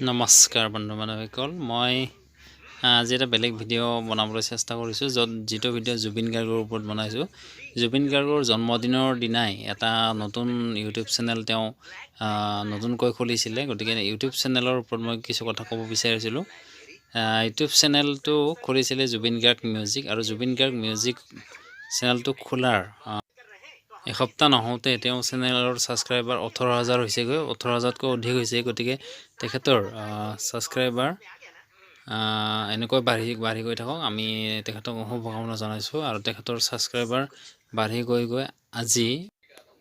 নমস্কাৰ বন্ধু বান্ধৱীসকল, মই আজি এটা বেলেগ ভিডিঅ' বনাবলৈ চেষ্টা কৰিছোঁ, য'ত যিটো ভিডিঅ' জুবিন গাৰ্গৰ ওপৰত বনাইছোঁ। জুবিন গাৰ্গৰ জন্মদিনৰ দিনাই এটা নতুন ইউটিউব চেনেল তেওঁ নতুনকৈ খুলিছিলে। গতিকে ইউটিউব চেনেলৰ ওপৰত মই কিছু কথা ক'ব বিচাৰিছিলোঁ। ইউটিউব চেনেলটো খুলিছিলে জুবিন গাৰ্গ মিউজিক, আৰু জুবিন গাৰ্গ মিউজিক চেনেলটো খোলাৰ এসপ্তাহ নহওঁতে তেওঁ চেনেলৰ ছাবস্ক্ৰাইবাৰ 18,000 হৈছেগৈ, 18,000তকৈ অধিক হৈছে। গতিকে তেখেতৰ ছাবস্ক্ৰাইবাৰ এনেকৈ বাঢ়ি বাঢ়ি গৈ থাকক, আমি তেখেতক শুভকামনা জনাইছোঁ। আৰু তেখেতৰ ছাবস্ক্ৰাইবাৰ বাঢ়ি গৈ গৈ আজি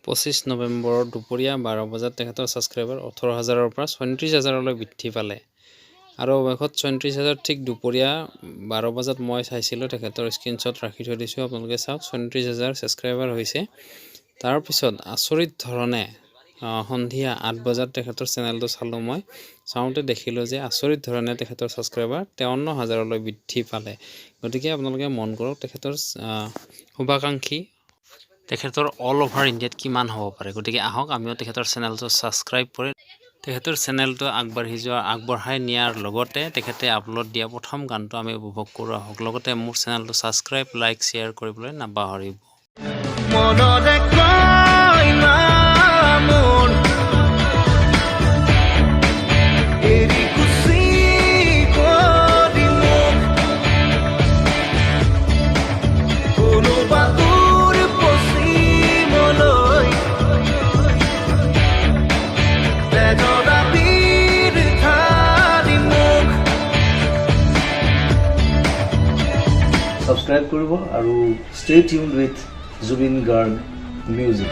25 নৱেম্বৰৰ দুপৰীয়া 12 বজাত তেখেতৰ ছাবস্ক্ৰাইবাৰ 18,000ৰ পৰা 36,000লৈ বৃদ্ধি পালে। আৰু অৱশেষত 36,000 ঠিক দুপৰীয়া 12 বজাত মই চাইছিলোঁ, তেখেতৰ স্ক্ৰীনশ্বট ৰাখি থৈ দিছোঁ, আপোনালোকে চাওক, 36,000 ছাবস্ক্ৰাইবাৰ হৈছে। তাৰপিছত আচৰিত ধৰণে সন্ধিয়া 8 বজাত তেখেতৰ চেনেলটো চালোঁ মই। চাওঁতে দেখিলোঁ যে আচৰিত ধৰণে তেখেতৰ ছাবস্ক্ৰাইবাৰ 53 হাজাৰলৈ বৃদ্ধি পালে। গতিকে আপোনালোকে মন কৰক, তেখেতৰ শুভাকাংক্ষী তেখেতৰ অল অভাৰ ইণ্ডিয়াত কিমান হ'ব পাৰে। গতিকে আহক, আমিও তেখেতৰ চেনেলটো ছাবস্ক্ৰাইব কৰি তেখেতৰ চেনেলটো আগবাঢ়ি যোৱা আগবঢ়াই নিয়াৰ লগতে তেখেতে আপলোড দিয়া প্ৰথম গানটো আমি উপভোগ কৰোঁ আহক। লগতে মোৰ চেনেলটো ছাবস্ক্ৰাইব, লাইক, শ্বেয়াৰ কৰিবলৈ নাপাহৰিব। মনৰে কইনা মোৰ এৰি গুচি গলি মোক কোনোবা দূৰ পশ্চিমলৈ তেজৰ আবিৰ ঢালি মোক। ছাবস্ক্ৰাইব কৰিব আৰু stay tune with Zubeen Garg Music.